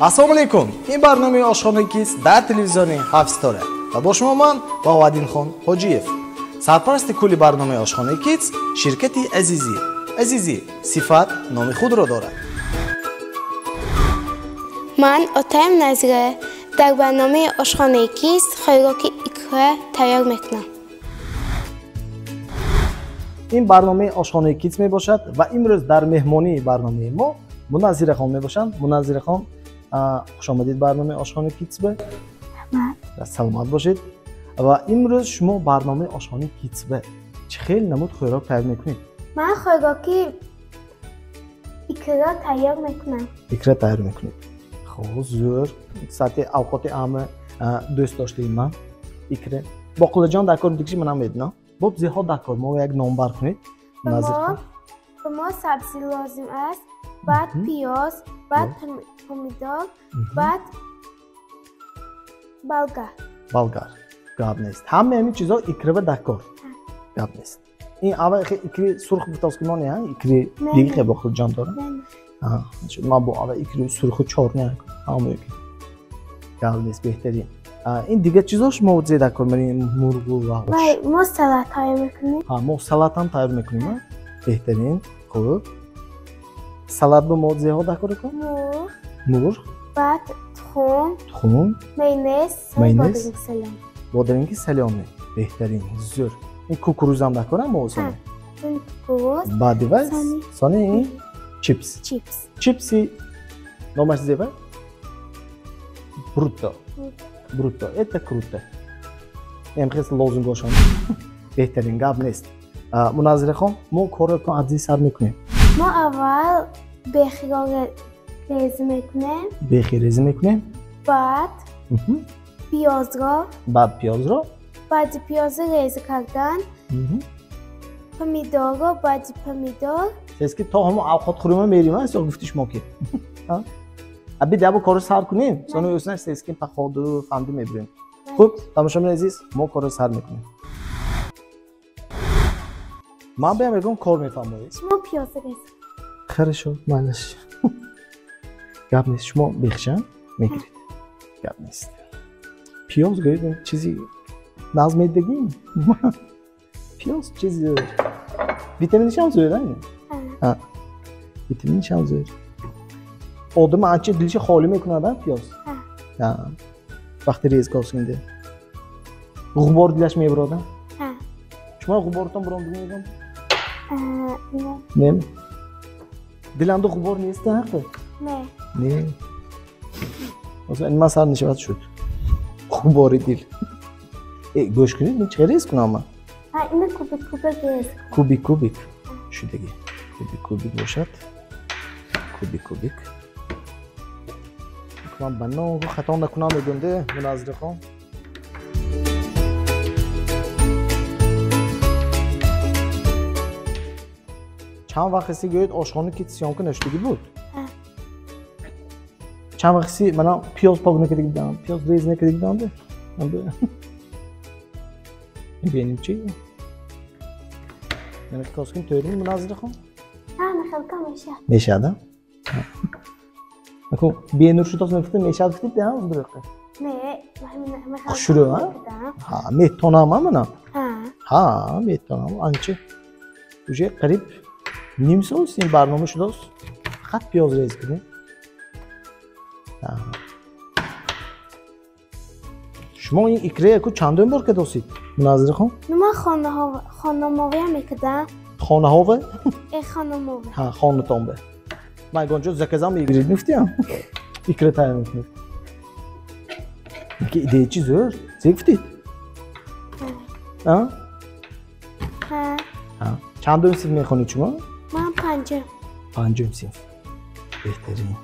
Ассалому алайкум. Ин барномаи Ошхонаи Кидс дар телевизиони Ҳафт Ситора ва бо шумо ман Баҳоваддинхон Ҳоҷиев. Сарпарасти кулли барномаи Ошхонаи Кидс ширкати Азизӣ. Азизӣ сифат номи худро дорад. Ман Отаем Назира дар барномаи Ошхонаи Кидс хӯроки икра тайёр мекунам. Ин барномаи Ошхонаи Кидс мебошад ва имрӯз дар меҳмонии барномаи мо Муназирахон мебошанд. Муназирахон, хуш омадед барномаи Ошхонаи Кидс ба. Саломат бошед. Ва имрӯз шумо барномаи Ошхонаи Кидс ба чӣ хел намуд хӯрок тайёр мекунед? Ман хӯроки икра тайёр мекунам. Икра тайёр мекунед. Хуб, зӯр. Саати авқоти ҳама дӯст доштаи ман икра. Боқулаҷон дар кор дикши манам медонам. Боб зеҳо дар кор мо як номбар кунед. Муназирахон. Ба мо сабзӣ лозим аст, баъд пиёз, баъд помидор, баъд болгар. Болгар. Гап нест. Ҳамаи ҳамин чизҳо икрава дар кор. Гап нест. Ин аввал икри сурх гуфтааст ки мо не, икри диги хе Боқулаҷон дорам. Ман бо аввал икри сурху чор не. Ҳама гап нест, беҳтарин. Ин дигар чизош мо зе дар кор мерем, мурғу ва ош. Мо салат тайёр мекунем. Ҳа, мо салат ҳам тайёр мекунем. Беҳтарин. Хуб. Салат бо мо зеҳо дар кор кун? Мурғ. Мурғ. Баъд тухм. Тухм. Майонез, майонез. Бодиринги салом. Бодиринги саломӣ. Беҳтарин. Зӯр. Ин кукурузам дар корам мо сони. Ин кукуруз. Баъди вай сони ин чипс. Чипс. Чипси номаш зеба? Бруто. Бруто. Это круто. Ем хес лозунгошон. Беҳтарин, гап нест. Муназирахон, мо корро кун аз сар мекунем. Мо аввал бехиро резӣ мекунем. Бехи резӣ мекунем. Баъд пиёзро. Баъд пиёзро. Баъди пиёзро резӣ кардан. Помидорро, баъди помидор. Сес ки то ҳамо авқот хӯрима мерим, а ё гуфти шумо ки. Аби дабо корро сар кунем, сони ӯсна сес ки паходу фанду мебирем. Хуб, тамошобинони азиз, мо корро сар мекунем. Ман биям ягон кор мефаҳмоед. Шумо пиёзро резӣ. Хорошо, майлаш. Гап нест, шумо бехша мегиред. Гап нест. Пиёз гӯед, чизи наз меддагӣ? Пиёз чизи витаминишам зӯр, а? Витаминишам зӯр. Одам анча дилши холӣ мекунад, а пиёз? Вақти рез косинде. Ғубор дилаш мебурад, а? Шумо ғубортон буром димегам? Не. Диланда ғубор нест, ҳақи? Не. Не. Оза ин ман сар нишавад шуд. Ғубори дил. Гӯш кунед, ин чӣ рез кунам ман? Ина кубик кубик рез кун. Кубик кубик. Шудаги. Кубик кубик бошад. Кубик кубик. Ман ба ногу хато накунам мегӯям, де, Муназирахон. Чанд вақт ҳисси гӯед ошхона ки съёмка нашудагӣ буд? Чанд вақт ҳисси мана пиёз пок накарда будам, пиёз рез накарда будам, де? Бинем чи? Мана коскин тӯрми Муназирахон? Ҳа, нахелка мешад. Мешад, а? Аку бенур шуд, ос мефтем, мешад гуфтед, а, узбирқа? Не, Хушрӯ, а? Ҳа, метонам, а, мана? Ҳа. Ҳа, метонам, анча. Уже қариб ним сол ин барнома шудааст. Фақат пиёз рез кунем. Шумо ин икра яку чандум бор кадосид, Муназирахон? Ман хонамовия мекардам. Хонаҳова? Хонамова. Ҳа, хонатон ба. Ман ягон ҷо заказам мегиред мефтиям. Икра тайёр мекунед. Ки идея чи зӯр? Зе гуфтед? А? Ҳа. Ҳа. Чандум синф мехонед шумо? Ман панҷум. Панҷум синф. Беҳтарин.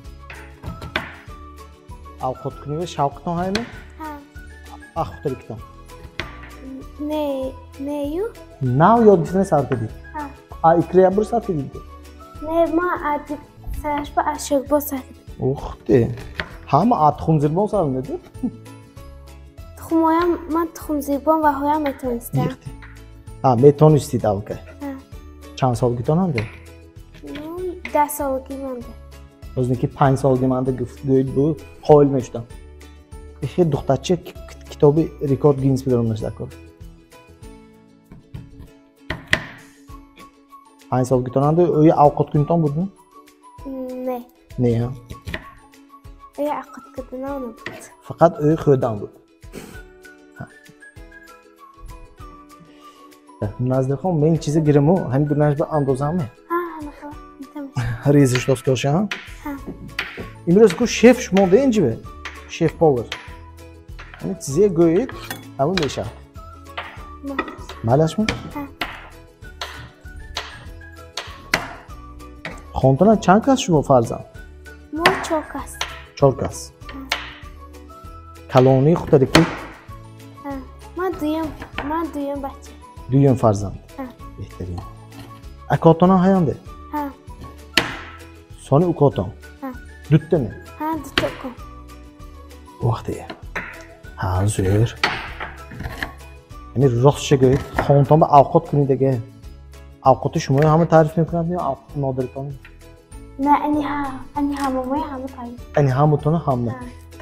Авқоткунӣ шавқатон ҳайме? Ҳа. Ахтарикитон? Не, нею. Нав ёд гирифтани сар кардед? Ҳа. А икра як бор сар кардед? Не, ман сараш ба ашурбо сар кардам. Ух ты! Ҳама а тухмзирбон сар медод? Тухмоям, ман тухмзирбон ва ҳоям метонистам. Ҳа, метонистид алка. Ҳа. Чанд солгитон ҳамде? 10 солагӣ монда. Ҳозир ки 5 солги манда гӯед бу қоил мешудам. Ихе духтарча китоби рекорд Гиннес бидаромнаш дар кор. 5 солгитонанда ӯи авқоткунитон будми? Не. Не, ҳа? Ӯи авқоткунитон набуд. Фақат ӯи хӯрдан буд. Назлихон, мен чизе гириму, ҳамин дунаш ба андозаме? Ҳа, ҳама. Резиш доскоша, ҳа? Ҳа. Имрӯз ку шеф шумо де инҷибе? Шеф повар. Ҳамин чизе гӯед, ҳамон мешавад. Малашми? Ҳа. Хонтона чанд кас шумо фарзанд? Мо 4 кас. 4 кас. Калони худтадаки? Ҳа. Ман дуюм бача. Дуюм фарзанд. Ҳа. Беҳтарин. Акотона ҳаянде? Ҳа. Сони укотон? Ҳа. Дуттами? Ҳа, дутта уком. Вақте. Ҳа, зӯр. Яъне ростша гӯед, хонтон ба авқот кунед аге. Авқоти шуморо ҳама таъриф мекунанд ё авқоти нодиртон? Не, ани ҳа, ани ҳамамои ҳама таъриф. Ани ҳаматона ҳама.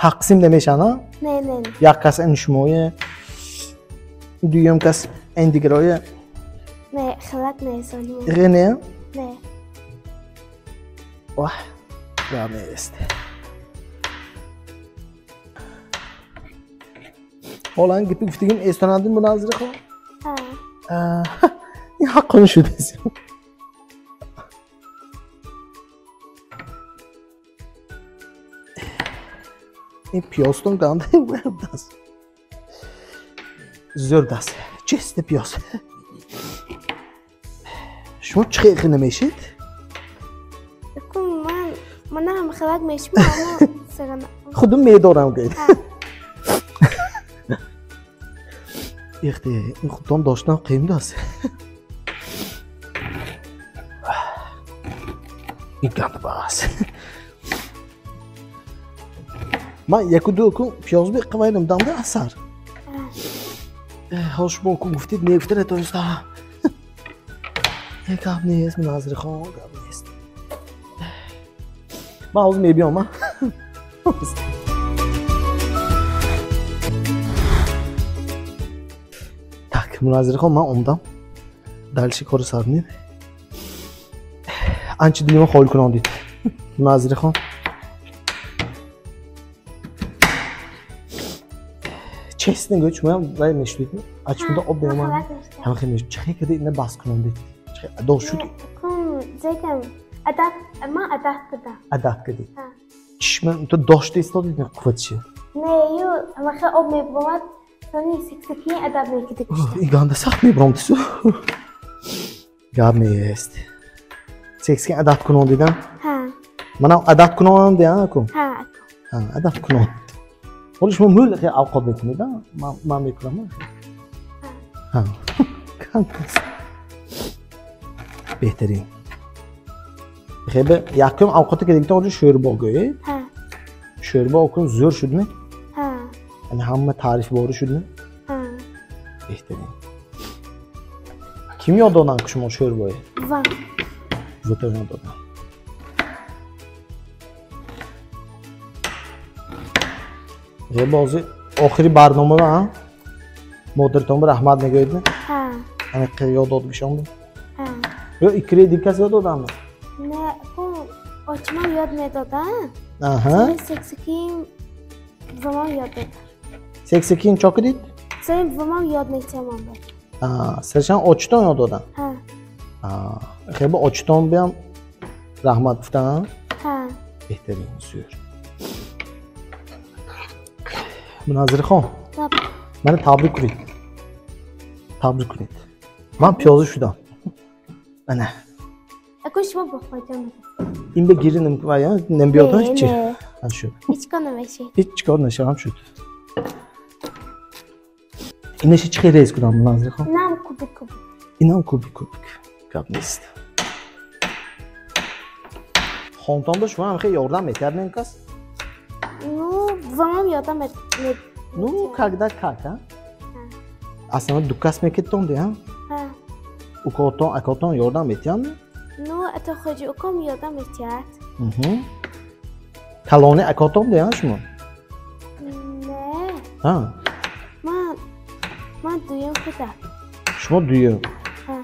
Тақсим намешаванд, ҳа? Не, не, не. Як кас ани шумое, дуюм кас ани дигарое. Не, хелак не, сони. Ире не? Не. Оҳ, гап нест. Ҳолан гипи гуфтигим эстонандим Муназзирахон? Ҳа. Ин ҳаққони шудааст. Ин пиёзтон ганда даст. Зӯр даст. Чисти пиёз. Шумо чӣ хел намешед? Ман ҳам хелак мешмам, аммо сагана. Худум медорам гӯед. Ихте, ин худтон доштан қиин даст. Ин ганда бас. Ман яку ду кун пиёз беқавайнам дамда асар. Ҳол шумо кун гуфтед, мегуфта натонистам. Гап нест, Муназзирахон, гап нест. Ман ҳозир мебиём, а? Так, Муназзирахон, ман омадам. Дальше корро сар кунем. Анча дилима холӣ кунондид. Муназзирахон. Честно гӯед, шумоям вай мешунидед? Ачмуда об меомад. Ҳама хел мешуд. Чӣ хел карда ина бас кунондед? Чӣ хел адо шуд? Кун, зекам, адат, ман адат кардам. Адат кардед? Ҳа. Чишма ту дошта истодед қувватши? Не, ю, ҳама хел об мебаромад, сони сексакини адат мекардед. Ин ганда сахт мебаромад су. Гап нест. Сексакин адат кунондидам? Ҳа. Манам адат кунонам деа ку? Ҳа, ҳа, адат кунон. Ҳоло шумо мӯл хел авқот мекунед, а? Ман мекунам, ҳа? Беҳтарин. Хебе, якум авқоте ки дигитон оҷо шӯрбо гӯед? Ҳа. Шӯрбо окун зӯр шудми? Ҳа. Яъне ҳама таърифборӣ шудми? Ҳа. Беҳтарин. Ким ёд доданд ки шумо шӯрбое? Ва. Ватон ёд доданд. Хебе, ҳозир охири барномаро, а? Модаратон ба раҳмат мегӯед, не? Ҳа. Ҳамин қи ёд додгишон бу? Ҳа. Ё икри дигар кас ёд доданд? Не, ку очимам ёд медоданд. Аҳа. Сексикин бувамам ёд доданд. Сексикин чо кардид? Сен бувамам ёд метиҳамам бад. Аа, саршан очитон ёд доданд? Ҳа. Аа, хебе очитон биям раҳмат гуфтанд? Ҳа. Беҳтарин, зӯр. Муназзирахон, мани табрик кунед. Табрик кунед. Ман пиёза шудам. Ана. Аку шумо бо фоида медиҳед. Ин ба гири намбиёд ҳеч чи? Не. Шуд. Ҳеҷ кор намешавед. Ҳеҷ кор нашавам шуд. Инаша чӣ хел рез кунам, Муназзирахон? Инам кубик кубик. Инам кубик кубик. Гап нест. Хонтон ба шумо ҳам хел ёрдам метиҳад ин кас? Ну, бувамам ёрдам метиҳад. Ну, когда как, а? Аслан ду кас мекеттон де, а? Ҳа. Укотон, акотон ёрдам метиҳанд? Ну, ато хоҷи уком ёрдам метиҳад. Калони акотон дея шумо? Не. Ҳа. Ман дуюм худам. Шумо дуюм? Ҳа.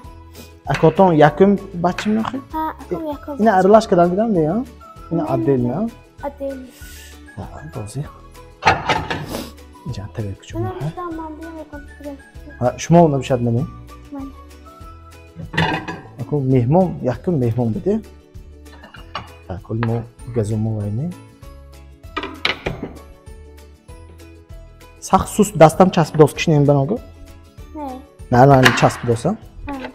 Акотон якум бача меохед? Ҳа, аком якум. Ина аралаш кардан дидам дея? Ина отдельно? Отдельно. Ҳа, бози. Инҷа тарелка шумо. Ҳа, шумо набошад мани? Ман. Ако меҳмон, якум меҳмон биде. Так, ҳол мо газомо вайне. Сахт суст дастам часпидост кишнем баного? Не. Нормально часпидост, а? Ҳа.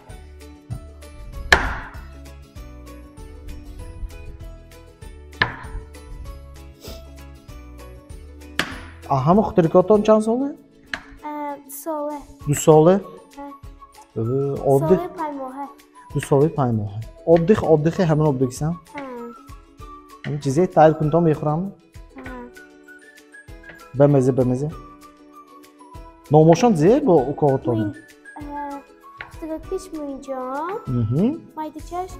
А ҳама хуторикотон чанд соле? Ду соле. Ду соле? Ҳа. Оддих? Солаи панҷмоҳа. Ду солаи панҷмоҳа. Оддих, оддихи ҳамин обдигисам? Ҳа. Ҳамин чизе тайёр кунтон мехӯрам? Ҳа. Бамаза, бамаза. Номошон зе бо укоғотон? Хуторикиш Муинҷон. Майдачаш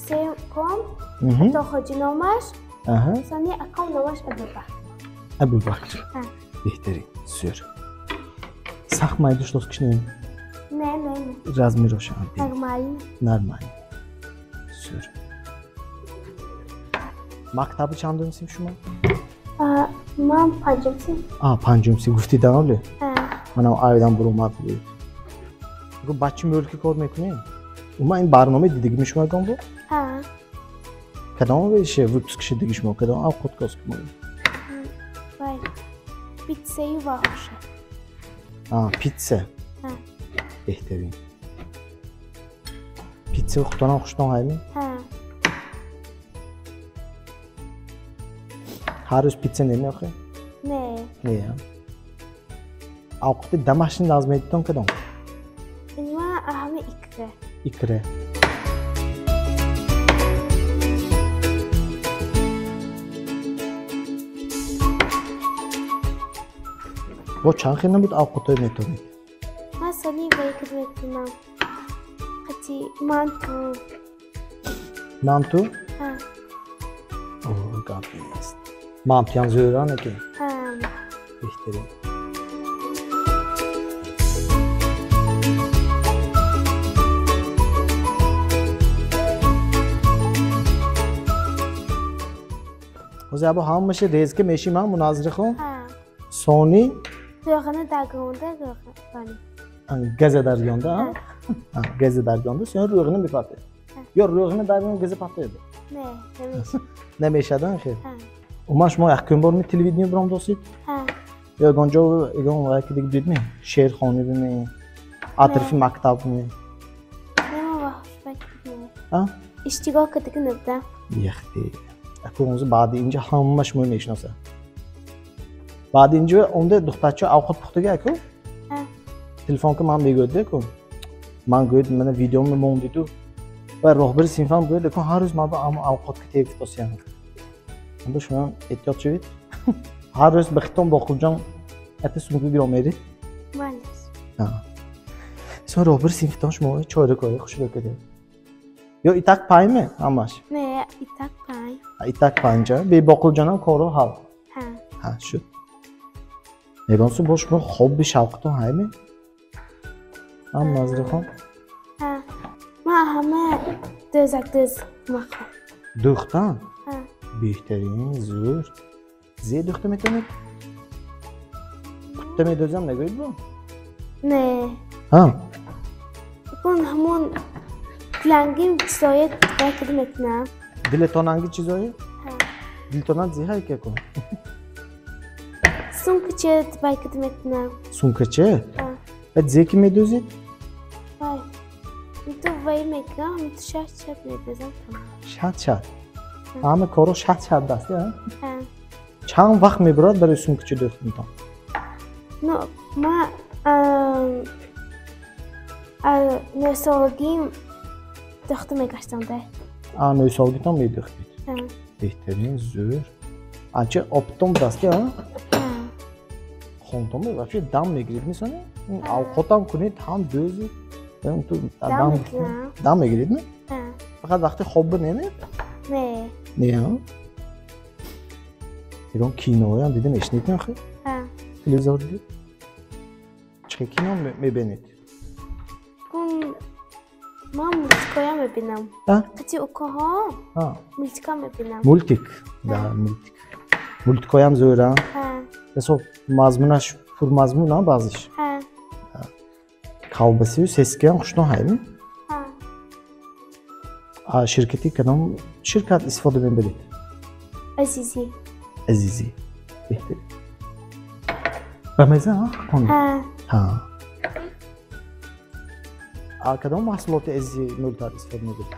сеюм ком, то хоҷи номаш, сони аком номаш Абубакр. Абубакр. Ҳа. Беҳтарин, зӯр. Сахт майдуш дост кишнем? Не, не, не. Размероша. Нормально. Нормально. Зӯр. Мактаби чандум синф шумо? Ман панҷум синф. А, панҷум синф гуфтӣ даноле? Ҳа. Манам айдам буромад буд. Гу бачи мӯлки кор мекунем? Ума ин барномаи дидагими шумо ягон буд? Ҳа. Кадом веше выпуск шидиги шумо? Кадом авқот коз кунед? Вай, питсаю ва оша. А, питса. Ҳа. Беҳтарин. Питса худтонам хуштон ҳайми? Ҳа. Ҳар рӯз питса намеохӯред? Не. Не, ҳа? Авқоти дамашни наз медитон кадом? Ма ҳама икра. Икра. Бо чанд хел набуд авқотҳое метавонед? Ман сони ба икра метавонам. Қати манту. Манту? Ҳа. О, гап нест. Мантуям зӯра не ки? Ҳа. Беҳтарин. Ҳозир або ҳамаша резка мешим, ҳа, Муназзирахон? Ҳа. Сони? Рӯғани даргонда, рӯғани. Газа даргонда, ҳа? Ҳа, газа даргонда, сен рӯғани мепартед. Ҳа. Ё рӯғани даргон газа партоед? Не, намешад. Намешад, ҳа, хел? Ҳа. Уман шумо якум бор ми телевидение буром досид? Ҳа. Ё ягон ҷо, ягон вақти дига дидми? Шеърхонӣ бими? Атрофи мактаб бими? Не, ман ваҳшбак не. Ҳа? Иштирок кардага набудам. Яхти. Аку онзо баъди инҷа ҳама шумо мешиносад. Баъди инҷа онда духтарча авқот пухтага аку? Ҳа. Телефон ки ман мегӯяд аку. Ман гӯяд мана видеомо мондиду. Ва роҳбари синфам гӯяд аку ҳар рӯз ман ба ама авқот ки тефтосиям. Анда шумо эҳтиёт шавед. Ҳар рӯз ба хитон Боқилҷон ата сумка гиром мерид. Малес. Ҳа. Сон роҳбари синфтон шумо чойра кори хушро кардед. Ё итак пайме ҳамаш? Не, итак пай. Ҳа, итак панҷа. Бе Боқилҷонам коро ҳал. Ҳа. Ҳа, шуд. Ягон су бо шумо хобби шавқатон ҳайме? Ҳа, Муназзирахон? Ҳа. Ман ҳама дӯзак дӯз мехоҳам. Дӯхтан? Ҳа. Беҳтарин, зӯр. Зе дӯхта метавонед? Кутта медӯзам нагӯед бо? Не. Ҳа. Кун ҳамон дилангим чизое вай карда метавонам. Дилатонанги чизое? Ҳа. Дилтонан зе ҳай ка кун? Сумкача вай карда метавонам. Сумкача? Ҳа. Ва зе ки медӯзед? Вай. Ту вай мекунам, ту шат шат медӯзам тамом. Шат шат? Ҳама коро шат шат даст, ҳа? Ҳа. Чанд вақт мебурад барои сумкача дӯхтанатон? Ну, ма, нӯҳсолагим дӯхта мегаштам да. А, нӯҳсолагитон медӯхтед? Ҳа. Беҳтарин, зӯр. Анча обтон будааст, ҳа? Ҳа. Хонтон вообще дам мегиред, мисоне? Авқотам кунед, ҳам дӯзед. Дам мегирам. Дам мегиред, ми? Ҳа. Фақат вақти хоб не, ми? Не. Не, ҳа? Ягон киноям дида мешунед охи? Ҳа. Телевизор дидед? Чӣ хел кино мебинед? Ман мультикоя мебинам. А? Қати укоҳо мультика мебинам. Мультик? Да, мультик. Мультикоям зӯра? Ҳа. Расо мазмунаш пурмазмун, а баъзиш? Ҳа. Колбасию сескиам хушно ҳайми? Ҳа. А ширкати кадом ширкат истифода мебаред? Азизӣ. Азизӣ. Беҳтар. Ба меза, а? Хонум? Ҳа. Ҳа. А кадом маҳсулоти Азизӣ мӯлтар истифода мебаред?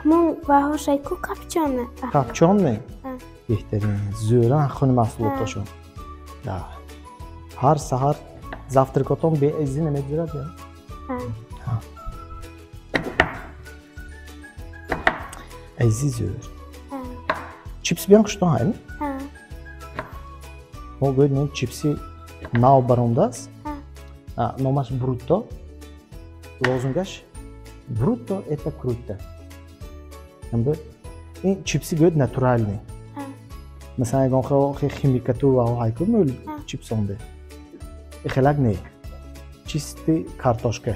Ҳамон ваҳошайку капчона. Капчон ме? Ҳа. Беҳтарин. Зӯра хуни маҳсулоташон. Да. Ҳар саҳар завтракотон бе Азизӣ намегузарад я? Ҳа. Ҳа. Азизӣ зӯр. Ҳа. Чипс биям хушто ҳайми? Ҳа. Мо гӯед ме чипси нав баромадааст. Ҳа. Номаш Брутто. Лозунгаш Брутто это круто. Ин чипси гӯед натуральный. Ҳа. Масалан, ягон хел химикату ва ҳайку мӯл чипсонде. Ихелак не. Чистый картошка.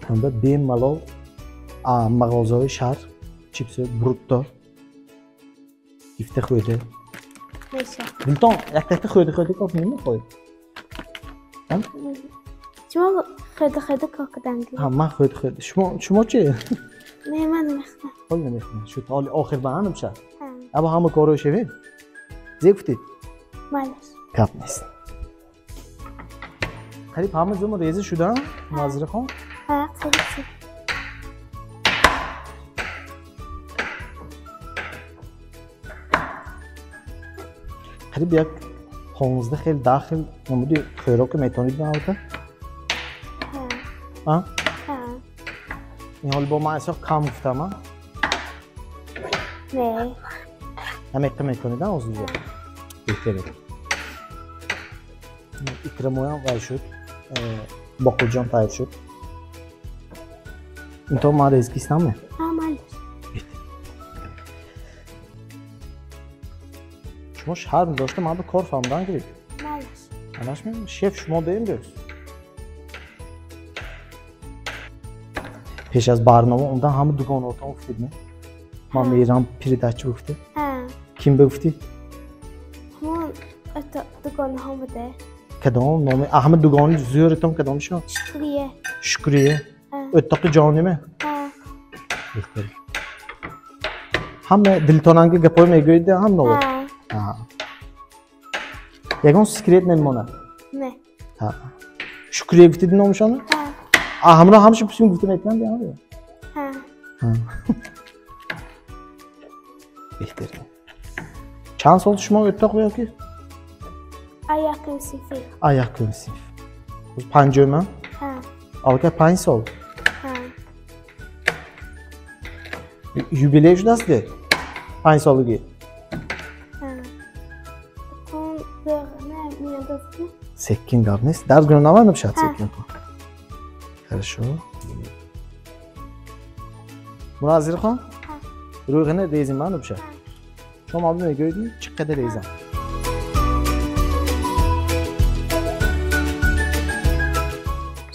Ҳамба бемалол мағозаҳои шаҳр чипси Брутто гифта хӯрда. Мешавад. Дилтон яктакта хӯрда хӯрда кор намехоҳед? Шумо хӯрда хӯрда кор карданги. Ҳа, ман хӯрда хӯрда. Шумо чӣ? Не, ман намехӯрам. Ҳол намехӯрам. Шуд, ҳоли охир ба ҳанам шад. Ҳа. Аба ҳама корро шавем? Зеб гуфтед? Малеш. Гап нест. Қариб ҳама ҷо реза шуда, Назирахон? Ҳа, қариб шуд. Қариб як 15 хел, 10 хел намуди хӯрока метавонед биавта? Ҳа. А? Ҳа. Ин ҳоли бо ман ҳисоб кам гуфтам, а? Не. Ҳамеқа метавонед, а, озуҷо? Беҳтарин. Икрамоям вай шуд. Боқулҷон тайёр шуд. Инто ман резкистам ме? Ҳа, малеш. Шумо шарм дошта ман ба кор фаҳмидан гирифт. Малеш. Анаш ме шеф шумо деем дӯст. Пеш аз барнома омдан ҳама дугонаотон гуфтед, не? Ман мерам передача гуфте. Ҳа. Ким ба гуфтӣ? Ҳамон ато дугонаҳо буде. Кадом номи? А ҳама дугони зӯритон кадомшон? Шукрия. Шукрия. Ҳа. O'ttoqi jonimi? Ҳа. Беҳтарин. Ҳама дилтонанги гапҳои мегӯед, ҳама? Ҳа. Ҳа. Ягон секрет намемонад? Не. Ҳа. Шукрия гуфтед номашонро? Ҳа. А ҳамро ҳамаша пурсим гуфта метавонанд, ё не? Ҳа. Ҳа. Беҳтарин. Чанд сол шумо o'ttoq yoki? А якум синфи. А якум синф. Панҷума? Ҳа. Аллакай 5 сол. Ҳа. Юбилей шудааст де? 5 солагӣ. Ҳа. Кун не меандозӣ? Секин гап нест. Дарс гуна намандам шояд Ҳа. секин. Хорошо. Муназирхон? Ҳа. Рӯйғина резим ман бишад. Ҳа. Шумо ман мегӯед чӣ қадар резам?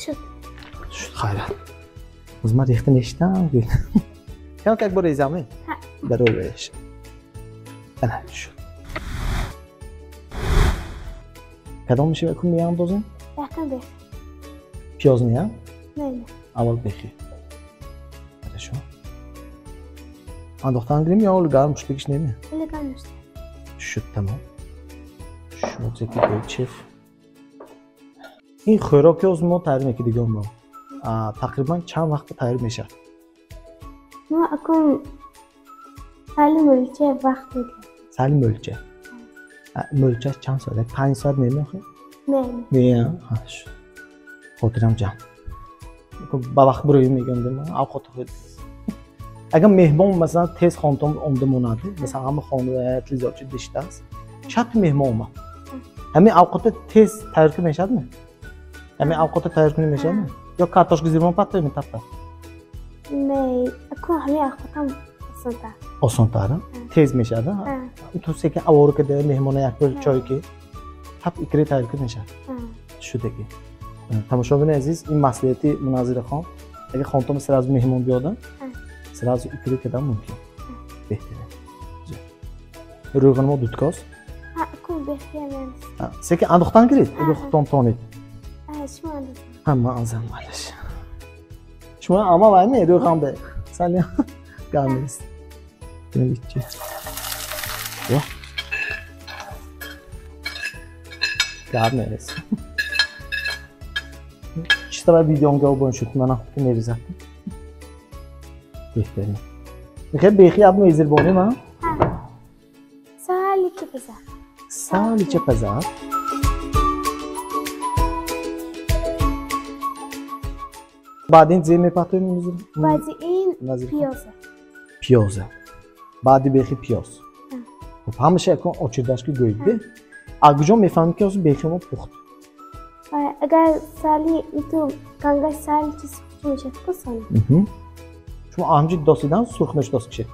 Шуд. Шуд, хайрат. Боз ман рехта мешитам. Кам как бор резам, не? Ҳа. Барои реш. Ана шуд. Кадом мешава ку меандозем? Якам бех. Пиёз не, а? Не, не. Аввал бехи. Хорошо. Андохтан гирем ё ҳоло гарм шудагиш неме? Ҳоло гарм шуда. Шуд, тамом. Шумо зеки гӯед шеф. Ин хӯроки ҳозир мо тайёр мекардигон мо. Тақрибан чанд вақт тайёр мешавад? Мо акун сали мӯлча вақт мегирад. Сали мӯлча. Мӯлчаш чанд соат? Як 5 соат немеохӯ? Не, не. Не, а? Шуд. Хотирам ҷамъ. Ба вақт бироем мегӯям, авқоти худ. Агар меҳмон масалан тез хонтон омда монад, масалан ҳама хона телевизорчи диштааст, шарти меҳмон омад. Ҳамин авқотро тез тайёр кунӣ мешавадми? Ҳамин авқотро тайёр кунӣ мешавадми? Ё картошка зирмон паттои метаппад? Не, акун ҳамин авқотам осонтар. Осонтар, тез мешавад. Ту секин авора када меҳмона як бор чой ки тап икри тайёр карда мешавад. Шудаги. Тамошобини азиз, ин маслиҳати Муназирахон. Агар хонтон сразу меҳмон биёданд, сразу икри кардан мумкин. Беҳтарин. Рӯғани мо дудкост. Секин андохтан гиред, агар худтон тонед. Шумо андозам. Ҳа, ман анзам малаш. Шумо ама вай не, рӯған бе. Сали гап нест. Бинем ичи. Гап нест. Чиста вай видеонга бон шуд, манам ки меризад. Беҳтарин. Мехоҳед бехи аб мезирбонем, а? Сали ча пазад. Сали ча пазад. Баъд ин зе мепатоем? Баъди ин пиёза. Пиёза. Баъди бехи пиёз. Хуб, ҳамаша якон очирдаш ки гӯед бе. А куҷо мефаҳмем ки ҳозир бехи мо пухт? Агар сали иту гангаш сали чи сурх мешавад ку сони. Шумо ҳамҷи досидан сурх мешудост кишед.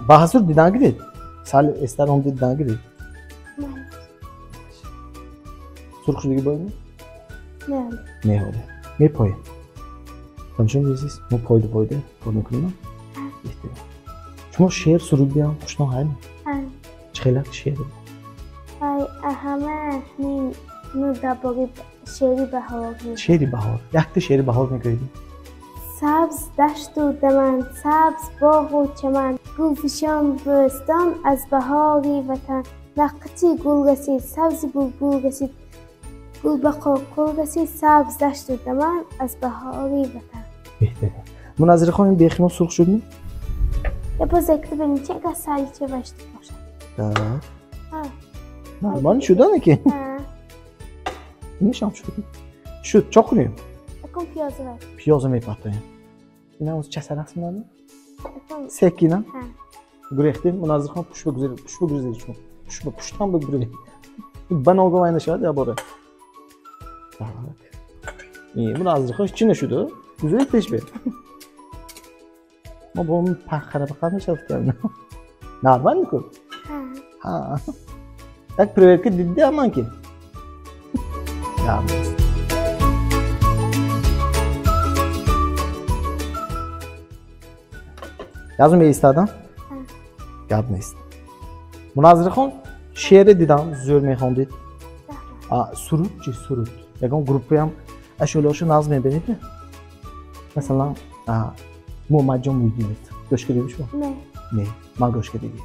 Ба ҳазур дидан гиред. Сали эстар ом дидан гиред. Сурх шудагӣ бояд? Не. Не ҳоле. Мепоем. Тамошобини азиз, мо пойда пойда кор мекунем. Шумо шеър суруд биям хушно ҳайм? Чӣ хелак шеър? Ай ҳама ну дабори шеъри баҳор. Шеъри баҳор. Якта шеъри баҳор мегӯед. Сабз дашту даман, сабз боғу чаман, гулфишон бӯстон аз баҳори ватан. Наққичи гул расид, сабзи булбул расид, гул ба қоқул расид, сабз дашту даман аз баҳори ватан. Беҳтарин. Муназирахон, ин бехи мо сурх шудми? Я боз якта бинем чи агар салича вашта бошад. Так. Нормально шудане ки? Инашам шуд. Шуд, чо кунем? Акун пиёза вар. Пиёза мепартоем. Ина оз часа рақс мекунад? Секина? Гурехтем, Муназирахон пушт ба гузаред, пушт ба гузаред шумо. Пушт ба пуштам бигуред. Ба ногоҳ вай нашавад я бора. Так. Муназирахон чӣ нашуд? Гузаред пеш бе. Мо бо он пахара пахар мешавад. Нормально ку? Ҳа. Як проверка дидди аман ки. Гап нест. Язу меистадам? Гап нест. Муназирахон, шеъре дидам, зӯр мехондид. Суруд чи суруд? Ягон группаям ашӯлаошо назм мебинед? Масалан, Муҳаммадҷон Муҳиддинов. Гӯш кардед шумо? Не. Не, ман гӯш кардагӣ.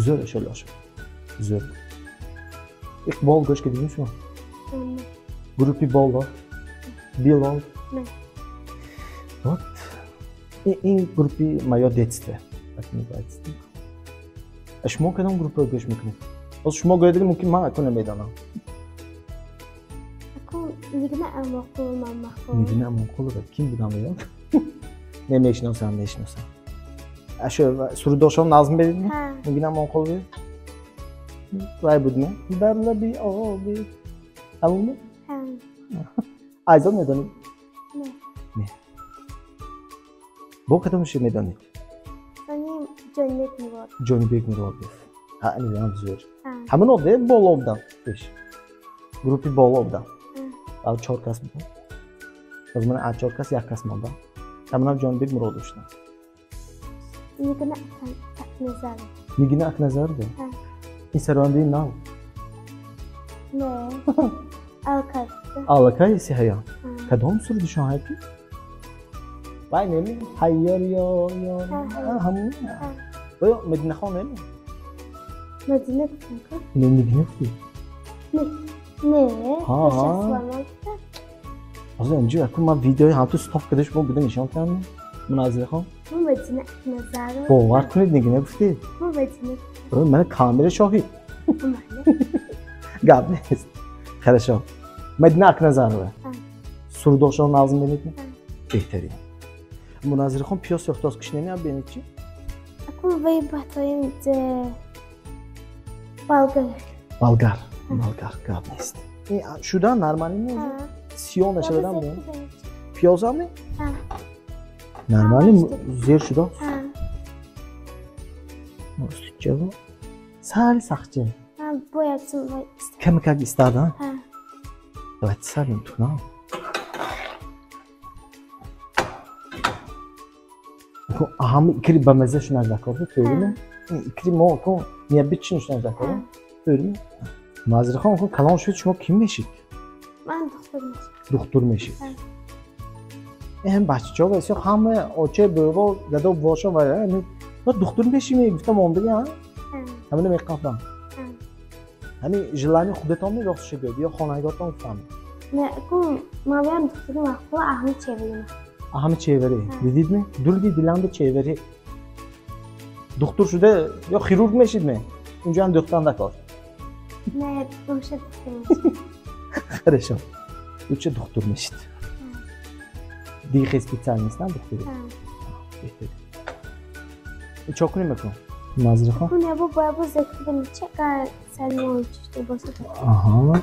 Зӯр ашӯлаошо. Зӯр. Иқбол гӯш кардагӣ шумо? Не. Группи Боло? Билол? Не. Вот. Ин группи моё детство. Так называется. А шумо кадом группаро гӯш мекунед? Ҳозир шумо гӯед, мумкин ман акун намедонам. Акун Нигина Амонқулова ман махбул. Нигина Амонқулова ким будам ё? Не мешиносам, мешиносам. Ашу сурудошон назм беридми? Нигина Амонқулова? Вай будми? Дар лаби оби. Ҳамун? Ҳа. Айзод медонед? Не. Не. Бо кадом шеър медонед? Ҷонибек Муродов. Ҷонибек Муродов. Ҳа, инам зӯр. Ҳамун обде боло будам пеш. Группи боло будам. Ав 4 кас будам. Аз ман аз 4 кас як кас мондам. Ҳамунам Ҷонибек Муродов шудам. Нигина Акназарова. Нигина Акназарова? Ҳа. Ин сарояндаи нав? Не. Алакай. Алакай сиҳая. Кадом сурудишон ҳай ки? Вай неми? Ҳайёр ёр ёр. Ҳамун. Оё Мадинахон неми? Мадина гуфтам ку? Не, Нигина гуфтӣ. Не. Не. Ҳа. Ҳозир инҷо якун ман видеои ҳамту стоп карда шумо буда нишон кардам. Муназирахон. Мо Мадина Акназарова. Бовар кунед Нигина гуфтӣ. Мо Мадина. Мана камера шоҳид. Гап нест. Хорошо. Мадина Акназарова. Сурудошон назм бинед? Беҳтарин. Муназирахон пиёз сӯхтоз кишнеми ам бинед чи? Акун вай батоим зе болгар. Болгар. Болгар гап нест. Шуда нормально ми? Сиёҳ нашавадам не? Пиёзам не? Нормально зер шуда? Сахча? Сал сахча. Бояд кам-как истад, а? Давайте сал митунам. Ҳама икри ба маза шунаш дакор, тӯрими? Икри мо ку необычный шунаш дакор, тӯрими? Назирахон, ку калон шуд, шумо ким мешид? Ман духтур мешам. Духтур мешид. Ҳам бачачо ва исо ҳама оча бӯво дадо бошо ва ма духтур мешим гуфтам омдаги, а? Ҳамина меқафам. Ҳамин желание худатон ми рост шуд ё хонаготон гуфтам? Не, ку ман духтури мақбул аҳми чевери. Аҳми чевери. Дидидми? Дурди диланда чевери. Духтур шуда ё хирург мешид ме? Унҷо ҳам духтан дакор. Не, лучше духтур мешид. Хорошо. Лучше духтур мешид. Дигар специальность на духтури. Беҳтар. Чо кунем аку? Назирахон? Кун ябо боябо зекр бинед, чақар салмон чишта бошад. Аҳа.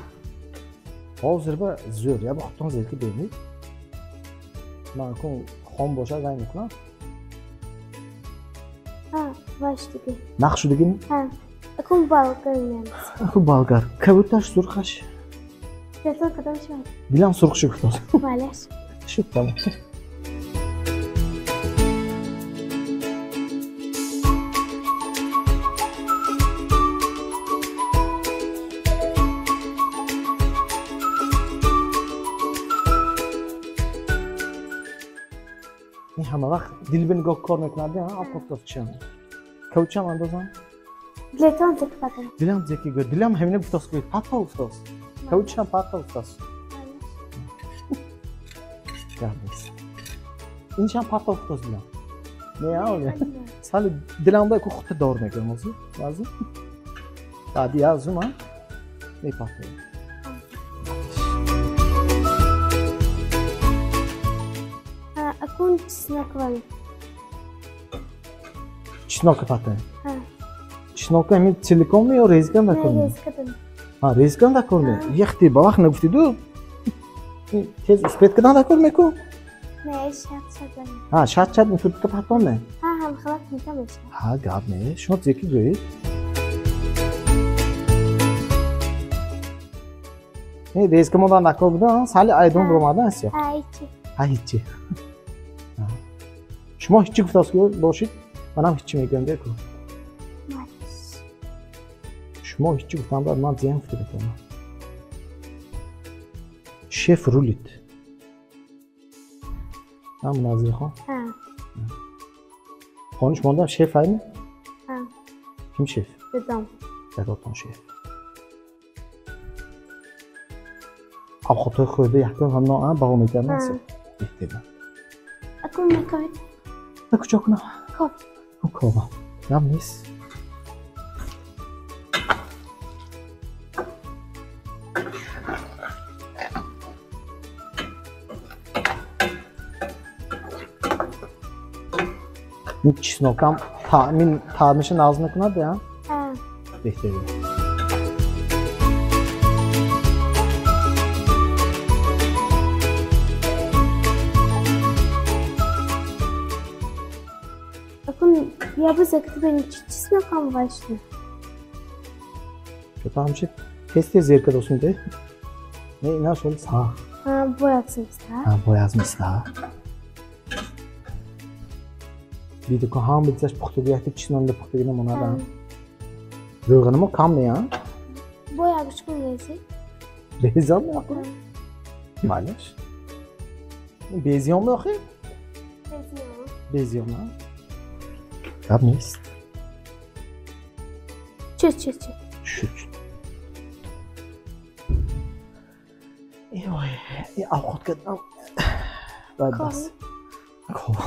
Ҳозир ба зӯр, ябо худтон зерки бинед. Ман кун хом бошад вай мекунам. Ҳа, вай шудиги. Нақ шудигими? Ҳа. Акун болгар меандозам. Акун болгар. Кабуташ сурхаш. Дилтон кадом шуд? Дилам сурх шуд гуфтоз. Балеш. Шуд, тамом. Ин ҳама вақт дил ба нигоҳ кор мекунад, об кишам. Кавучам андозам? Дилтон зеки патам. Дилам зеки гӯ. Дилам ҳамина гуфтоз гӯ. Пата гуфтоз. Кавучам пата гуфтоз. Гап нест. Иншам пата гуфтоз дилам. Не, а? Сали диламда ку худта дор мекунам ҳозир. Баъзе. Баъди азу ман мепартоям. Акун чеснок вали. Чеснок патаем? Ҳа. Чеснок ҳамин целиком ё резикам дакор? Не, резикам. Ҳа, резикам дакор ме? Яхти ба вақт нагуфтиду? Тез успеть кардан дакор меку? Не, шат шат. Ҳа, шат шат мефурдита патон ме? Ҳа, ҳам халат мета мешавад. Ҳа, гап не, шумо зеки гӯед. Не, резика мондан дакор буда, сали айдон буромада аст ё? Ҳа, ҳичи. Ҳа, ҳичи. Шумо ҳичи гуфтааст бошед, манам ҳичи мегӯям деку. Шумо ҳичи гуфтам, баъд ман зиям гуфта метавонам. Шеф рулит. Ҳам Назирахон? Ҳа. Хониш мондам шеф айми? Ҳа. Ким шеф? Дадом. Дадотон шеф. Овқатҳои хӯрда якум ҳамно бағо мекардам. Беҳтар. Акун мекавед? Куҷо кунам? Коб. Коба. Гап нест. Ин чеснокам таъмин таъмиша нағз мекунад, я? Ҳа. Беҳтар. Акун ябо зекр бинед, чеснокам вай шуд. Чото ҳамчи тез-тез зер кардосум де? Не, ина шуд са. Ҳа, бояд миста. Ҳа, бояд миста. Дида ку ҳам битсаш пухтаги, якта чеснокда пухтаги намонад. Рӯғанамо кам не, а? Бояд кун резӣ. Резам меохӯрам? Малеш. Безиён меохӯрем? Безиён. Безиён, а? Гап нест. Чуд, чуд, чуд. Шуд, шуд. Ой, овқат кардам. Баъд бас. Ков.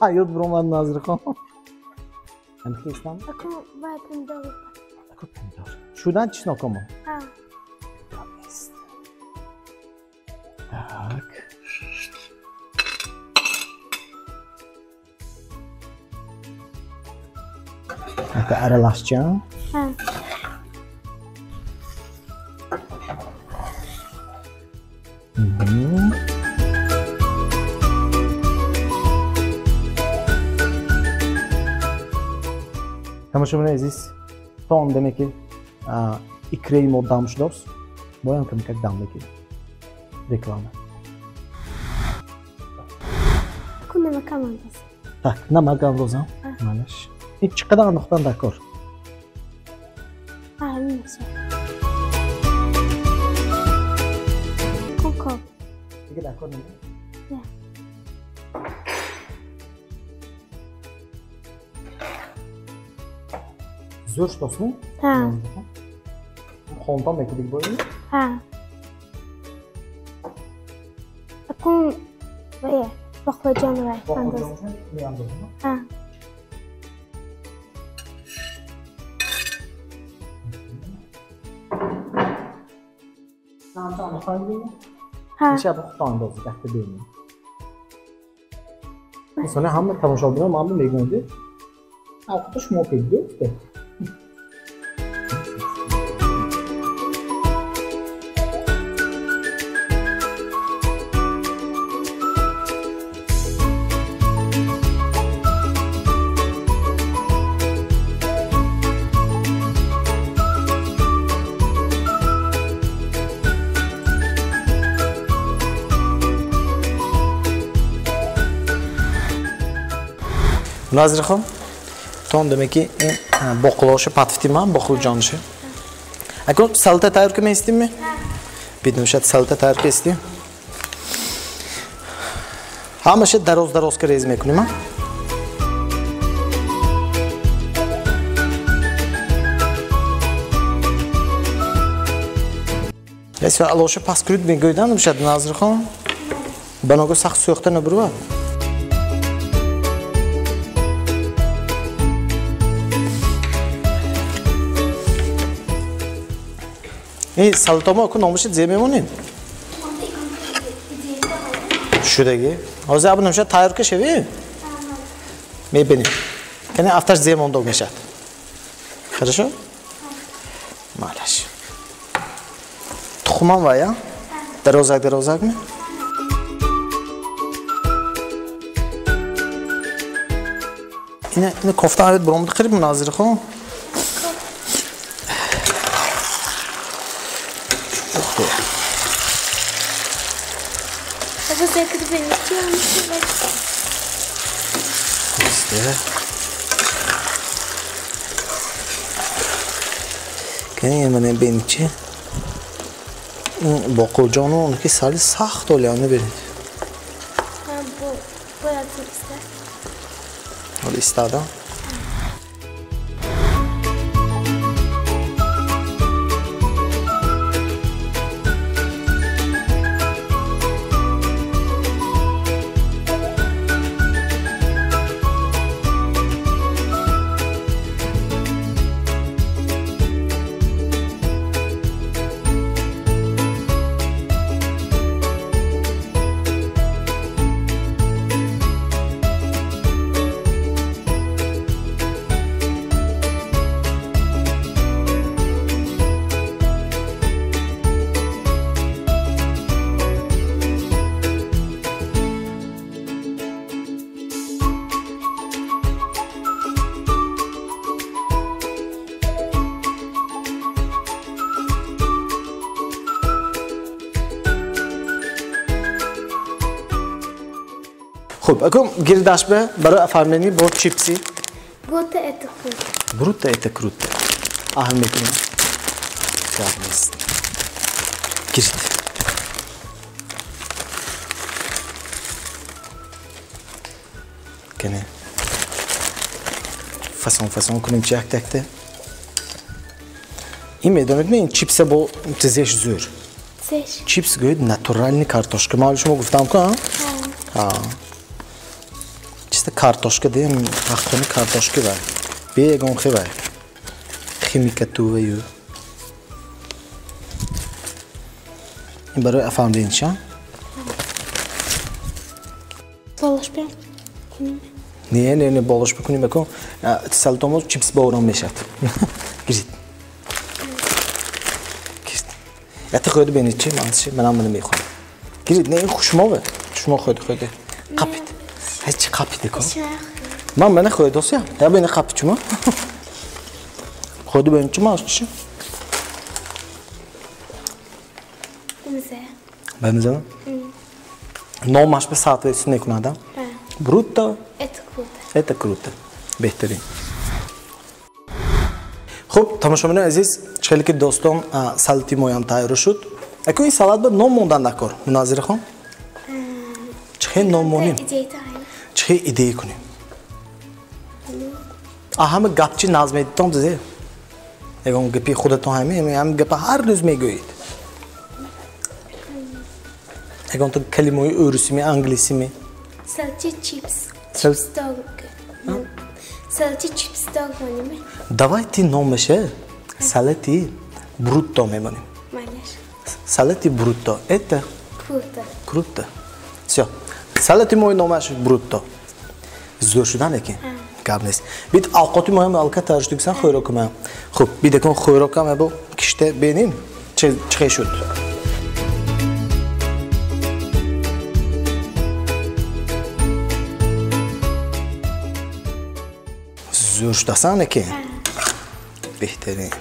Ҳаёт буромад Назирахон. Ҳамхестам? Аку вай помидор. Аку помидор. Шудан чеснокамо? Ҳа. Гап нест. Так. Ака аралашчам. Ҳа. Тамошобинони азиз, то он даме ки икраи мо дам шудааст, моям камкак дам мегирем. Реклама. Намакам андозам. Так, намак андозам. Манаш. Ин чӣ қадар андохтан дар кор? Кокоб. Дига дар кор не? Не. Зӯр шудастми? Ҳа. Хонтон мекунӣ бо ин? Ҳа. Акун вая боқлаҷон вай андоз. Меандозам? Ҳа. Ҳа. Меша худто андозӣ, якта бинем. Масалан, ҳама тамошобинон ман мегӯянд, овқата шумо кардед, гуфта. Назирхон, то он даме ки ин боқлоша патфтиман, боқлиҷонша. Акун салата тайёр ки меистимми? Биднушад салата тайёр ки истим. Ҳамаша дароз дароз ки рез мекунем. Эс алоша пас кунид мегӯйдан мешад Назирхон? Баного сахт сӯхта набурвад. Ин салатомо ку номаши зе мемонем? Шудаги. Ҳозир абу намешад тайёр ка шави? Мебинем. Кани афташ зе мондог мешад. Хорошо? Малаш. Тухмам вая? Дарозак дарозак ми? Ина кофта авед буромд қириб Назирхон? Кани бинед чи боқулҷону он ки сали сахт олиам набинед. Ҳоли истадам. Хуб, акун гирдашба барои оформление бо чипси. Бруто это круто. Бруто это круто. Аҳл мекунем. Гап нест. Гирд. Кане. Фасон фасон кунем чи якта якта. Ин медонед ин чипса бо тизеш зӯр. Чипс гӯяд натуральный картошка. Ман шумо гуфтам ку, а? Ҳа. Чисто картошка дем, ҳаққони картошка вай. Бе ягон хи вай. Химика туваю. Ин барои оформление ча? Болош бикунем. Не, не, не, болош бикунем, бикун. Салатомо чипс бо мешад. Гирид. Гирид. Ята хӯрда бинед чи, ман чи, манам мана мехӯрам. Гирид, не, ин хушмове. Шумо хӯрда хӯрда. Қапид. Ҳеч чи қапиде ку? Ман мана хӯрдосям. Я бина қапид шумо. Ходи баем чи маш чи? Бамиза. Номаш ба соответствие мекунад, да? Брутто. Это круто. Это круто. Беҳтарин. Хуб, тамошобинони азиз, хеле ки достон салати моям тайёр шуд. Аку ин салат ба ном мондан дакор, Муназира хон? Чӣ ном монем? Чӣ идея кунем? Ҳама гапчи назм медитон зе? Ягон гапи худатон ҳами гапа ҳар рӯз мегӯед. Ягон то калимаи урусими, англисими? Салати чипс. Чипс дог. Салати чипс дог монем. Давайте номаше салати брутто мемонем. Малеш. Салати брутто. Это круто. Круто. Всё. Салати мой номаш брутто. Зӯр шудан лекин. Гап нест. Бит авқоти моям алка тайёр шудигсан хӯрокумам. Хуб, бидакон хӯрокам або кишта бинем чӣ шуд. Зӯр шудасан лекин. Беҳтарин.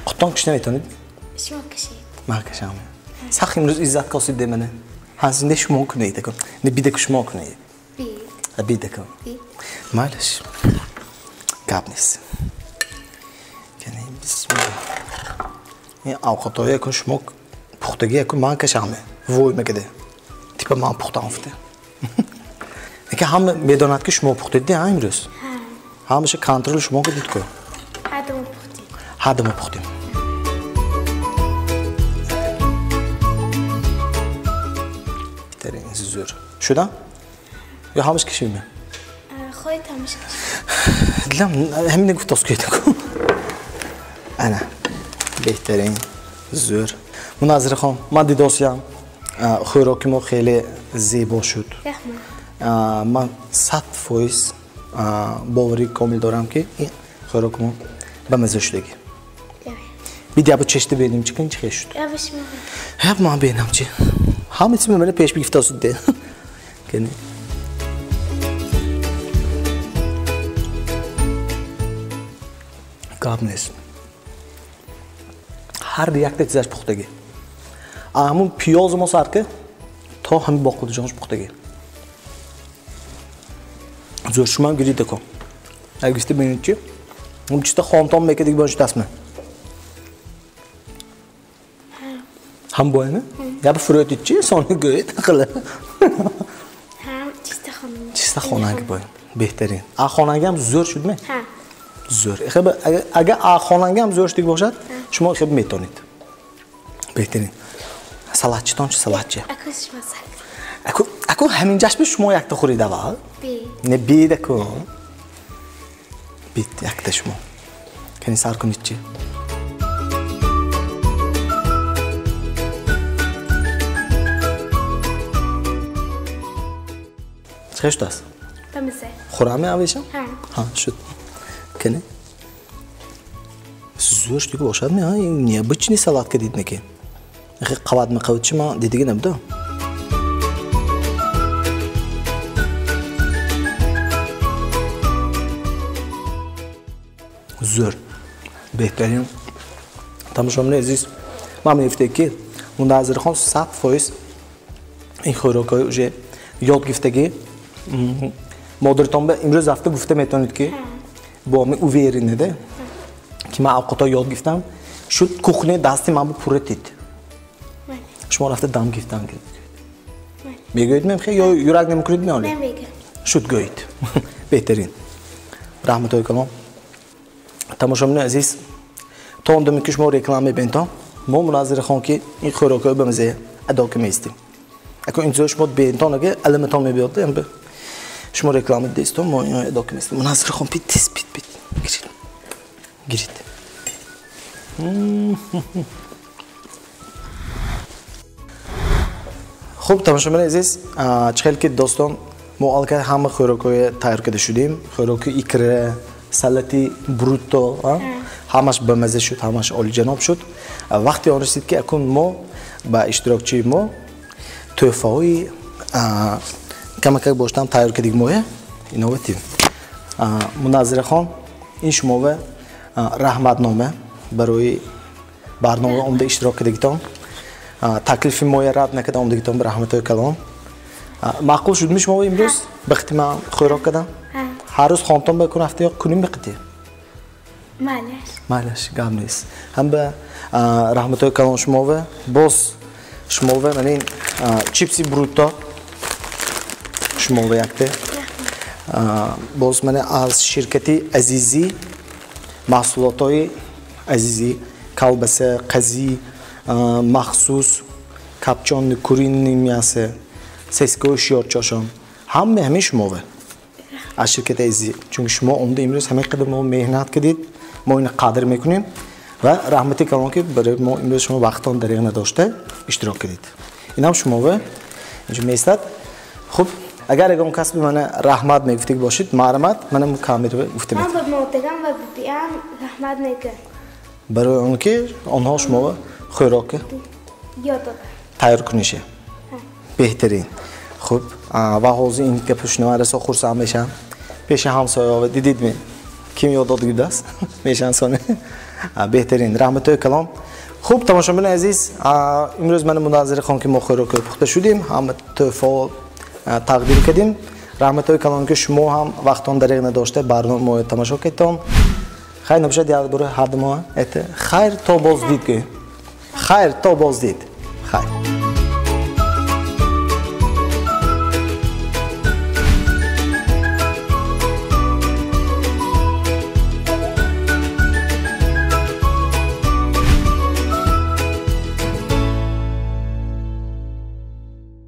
Қутон кишта метавонед? Шумо кишед. Ман кашам. Сахт имрӯз иззат косид демане. Ҳазинде шумо кунед акун. Не бидаку шумо кунед. Бид. Бидаку. Бид. Майлаш. Гап нест. Яъне бисмилла. Ин авқотҳои акун шумо пухтагӣ акун ман кашам. Вой мекаде. Типа ман пухтам уфте. Лекин ҳама медонад ки шумо пухтед ҳа имрӯз? Ҳамаша контрол шумо кардид ку? Ҳадама пухтем. Ҳадама пухтем. Зӯр. Шуда? Ё ҳамаш кишиме? Хоҳед ҳамаш кишим. Дилам ҳамина гуфтос кӯедаку. Ана. Беҳтарин. Зӯр. Муназира хон, ман дидосиям. Хӯроки мо хеле зебо шуд. Раҳмат. Ман 100% боварии комил дорам ки ин хӯроки мо ба мазза шудагӣ. Бид ябо чешта бинем чӣ кун чӣ шуд. Ябо шумо. Яб ман бинам чӣ. Ҳама чиз мемона пеш бигифтасуд де. Кени. Гап нест. Ҳар якта чизаш пухтагӣ. Ҳамун пиёзи мо сар ки то ҳами боқулиҷонш пухтагӣ. Зӯр шумам гирид кун. Агар гифта бинед чи? Он чиста хомтон мекардиг бо шудасми? Ҳам боями? Яб фурӯтид чи? Сони гӯед қила. Ҳам чиста хонанги. Чиста хонанги бояд. Беҳтарин. А хонанги ҳам зӯр шудми? Ҳа. Зӯр. Хеб агар а хонанги ҳам зӯр шудиг бошад, шумо хеб метонед. Беҳтарин. Салатчитон чи салатчи? Аку шумо салат. Аку аку ҳамин ҷашби шумо якта хӯрид аввал? Би. Не бид аку. Бид якта шумо. Кани сар кунед чи? Чӣ шудааст? Бамаза. Хӯраме авешам? Ҳа. Ҳа, шуд. Кани? Зӯр шудиги бошад ми? Ҳа, ин необычный салат кардид неки. Хе қават меқават чи ман дидиги набудам. Зӯр. Беҳтарин. Тамошобинони азиз, ман мегуфтем ки Муназира хон 100% ин хӯрокҳои уже ёд гирифтагӣ. Модаратон ба имрӯз рафта гуфта метавонед ки бо ҳамин уверенне де ки ман авқотҳо ёд гирифтам, шуд кухня дасти ман бо пурра тид. Шумо рафта дам гирифтан мегӯед мем хе ё юрак намекунед меолед? Мегӯям. Шуд гӯед. Беҳтарин. Раҳматҳои калом. Тамошобинони азиз, то он даме ки шумо реклама мебинед, мо Муназира хон ки ин хӯрокҳои ба мазза адо ки меистем. Ако интизори шумо беинтон аге аламатон мебиёд, ям шумо реклама дистон, мо ино адо ки меистем. Муназира хон пит тез пит пит. Гирид. Гирид. Хуб, тамошобинони азиз, чӣ хел ки достон, мо аллакай ҳама хӯрокҳое тайёр карда шудем. Хӯроки икра, салати брутто, ҳамаш ба мазза шуд, ҳамаш олиҷаноб шуд. Вақте он расид ки акун мо ба иштирокчии мо тӯҳфаҳои Камакак боштам тайёр кардиг моя инова тим. Муназирахон, ин шумова раҳматнома барои барнома омда иштирок кардагитон. Таклифи моя рад накарда омдагитон, ба раҳматҳои калон. Маъқул шудми шумо имрӯз? Бихти ман хӯрок кардам? Ҳар рӯз хонтон бикун ҳафта ё куним биқити? Майлаш. Майлаш, гап нест. Ҳам ба раҳматҳои калон шумова, боз шумова ман ин чипси бруто шумова якте. Боз ман аз ширкати Азизӣ маҳсулотҳои Азизӣ, колбаса, қазӣ, махсус копчёный куриный мясо, сескои шиёрчошон. Ҳама ҳамин шумова. Аз ширкати Азизӣ. Чунки шумо омда имрӯз ҳамин қадар мо меҳнат кардид, мо ина қадр мекунем ва раҳмати калон ки барои мо имрӯз шумо вақтон дариғ надошта иштирок кардид. Инам шумова инҷо меистад. Хуб, агар ягон кас ба мана раҳмат мегуфтиг бошед, марҳамат, мана камера гуфта Ман ба модарам ва бибиам раҳмат мегӯям. Барои он ки онҳо шумова хӯрок ёд доданд. Тайёр кунише. Беҳтарин. Хуб, ва ҳозир ин гапа шунаван расо хурсанд мешавам. Пеши ҳамсояҳо дидидми? Ким ёд додагидааст? Мешаванд сони. Беҳтарин. Раҳматҳои калон. Хуб, тамошобинони азиз, имрӯз мана Муназирахон ки мо хӯрокҳои пухта шудем, ҳама тӯҳфаҳо тақдим кардем. Раҳматҳои калон ки шумо ҳам вақтон дариғ надошта барнома моро тамошо кардтон. Хайр набошад, як бора ҳар ду мо это хайр то боздид гӯем. Хайр то боздид. Хайр.